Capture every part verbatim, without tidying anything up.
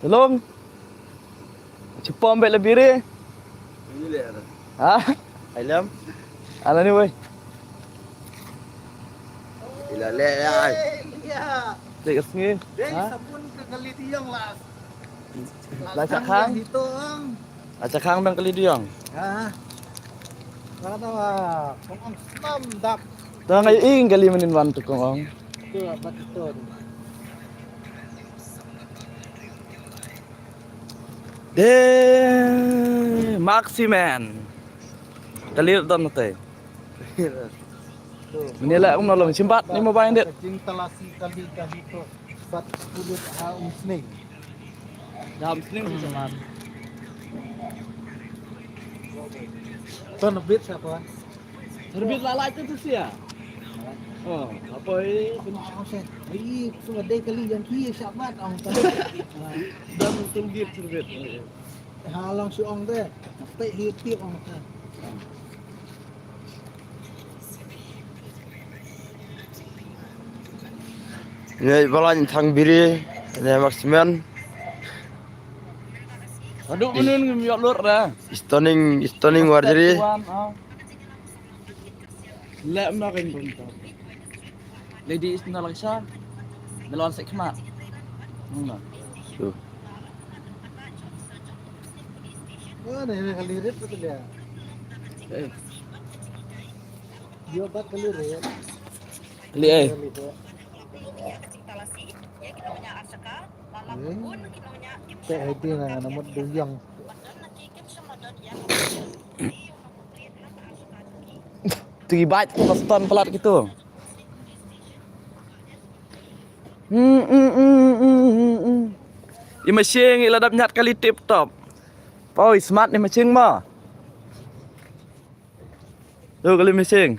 Tolong. Chipom bek la biri. Ini le ada. Ha? Ailam. Ala ni wei. Ila le ya. Dek sngi. Dek ha? Sabun ke kali tiang lah. La Chak Khang. Itu ang. La Chak Khang dang kali tiang. Ha. Kata wa kong ong stam dap. Tang ai ing kali menin wan tu kong ong. Tu apa tu? De Maximan. Kali don te. Ni la um nolong simbat ni mobile det. Jing talasi kali kali tu. Bat kulit ha um sning. Dam sning si semat. Ton bit siapa? Terbit lalai tu tu sia. Oh, apa eh? Kena orang sen. Ai, semua dai kali yang kia syabat ang tadi. Dah muncul dia terbit. Ha long su ong te. Te hi ti ong te. Ngai balan thang biri ne Maximan. Aduh menun ngem yok lur dah. Stoning, stoning war jeri. Tuan, ah. Lek mna kan pun tu. Lady is na lang sa. Dalam sek khmat. Mna. Tu. Wah, ni kali rit tu dia. Eh. Dia bat kali rit. Kali eh. Kali tu. Hmm. Te hedi na na mut duyang. Tu ibat tu stan pelat gitu. Hmm, hmm, hmm, hmm, hmm, hmm. I machine i la dap nyat kali tip top. Poi smart ni machine ma. Tu kali machine.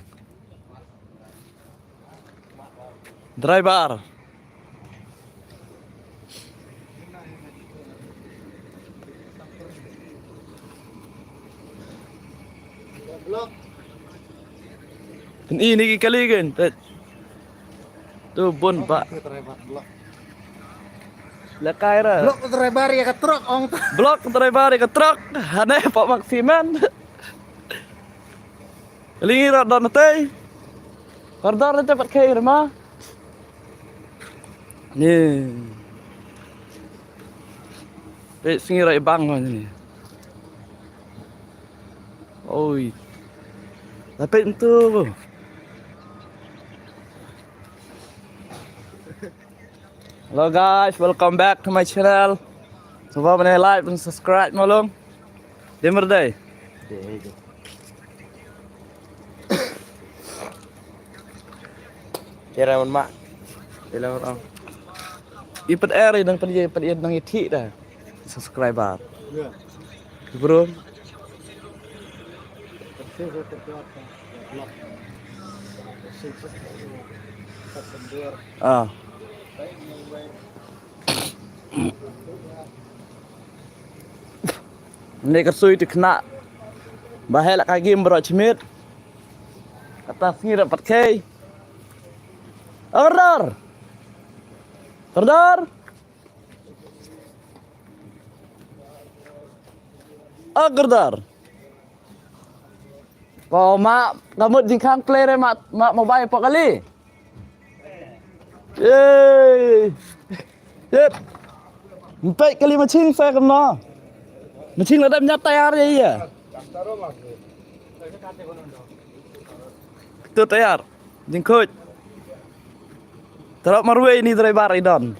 Driver. Kan ini ki kali kan. Tu bun pak. Lekai ra. Blok driver ya ke truk ong ta. Blok driver ya ke truk. Hane pak Maximan. Lingi rot don tei. Kordor tei pat kei rema. Ni. Peit sngi roi bang ma ni. Oi. Tapi entu. Hello guys, welcome back to my channel. Sngewbha ban like and subscribe ma long. Dei merdei. Tira mon ma. Tira mon ong. I pat er i dang pat i pat i dang i thik da. Subscriber. Bro. Ah. Ni ka sui ti kena. Ba heh la ka gim bro chimit. Kata sngi da pat kei. Order. Order. Order. Ko ma ka mut jingkhang play re ma, ma mobile pok kali. Yey. Yep. Mpek kali machine sa kemno. Machine la dam nyat tayar ya iya. Tu tayar. Jingkhuid. Terap marwei ni driver i don.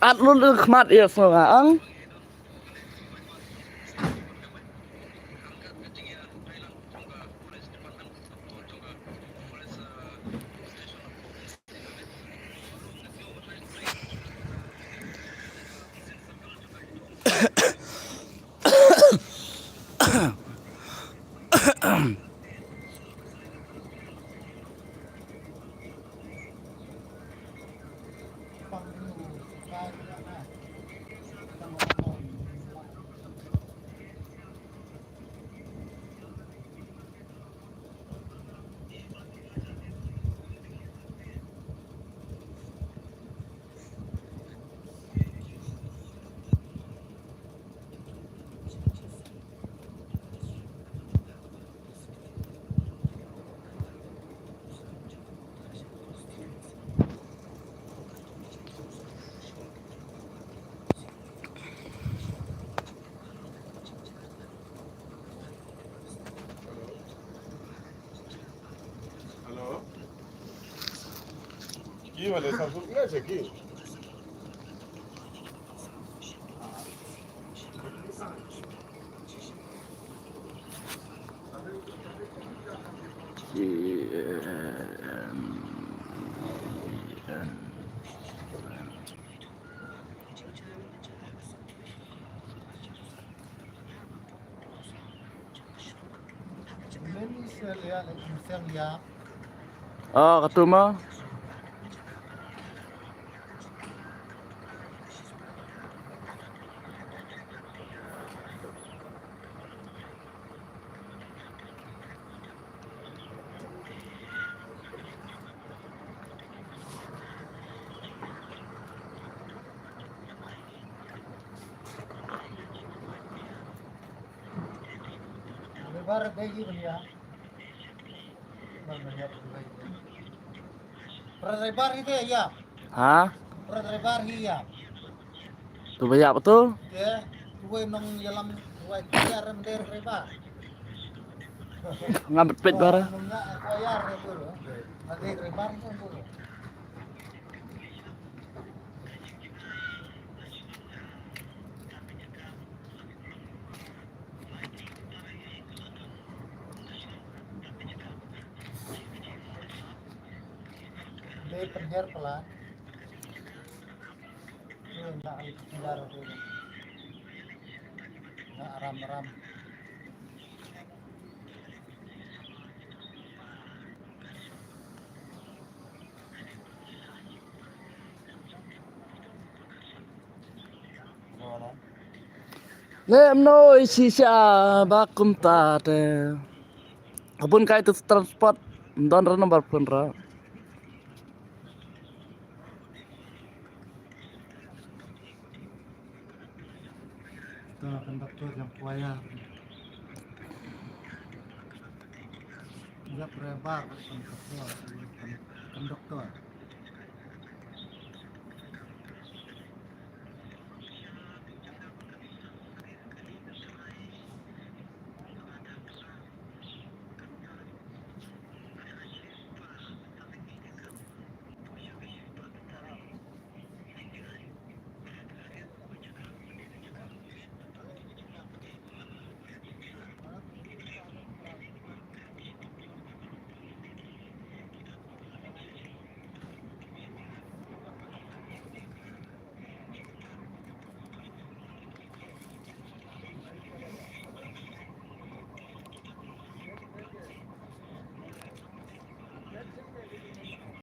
At lun khmat ïa sngew nga ang. Ki wale sa su nga che ki. Ah, katu ma. Driver dei hi bhaiya. Bhaiya, bhaiya. Para driver hi te ya. Ha? Para driver hi ya. Tu bhaiya apa tu? Te, tu wei nong yalam, tu wei kaya rem der driver. Ngam pet bara. Nong ya kaya rem tu. Ada driver hi tu. Dei pynhiar pala. Dei na ai pynhiar dei. Na aram aram. Le mno isi sha ba kumta te. Abun kai tu transport don ra number phone ra. Ta conductor jong choir. Jap driver conductor. Conductor.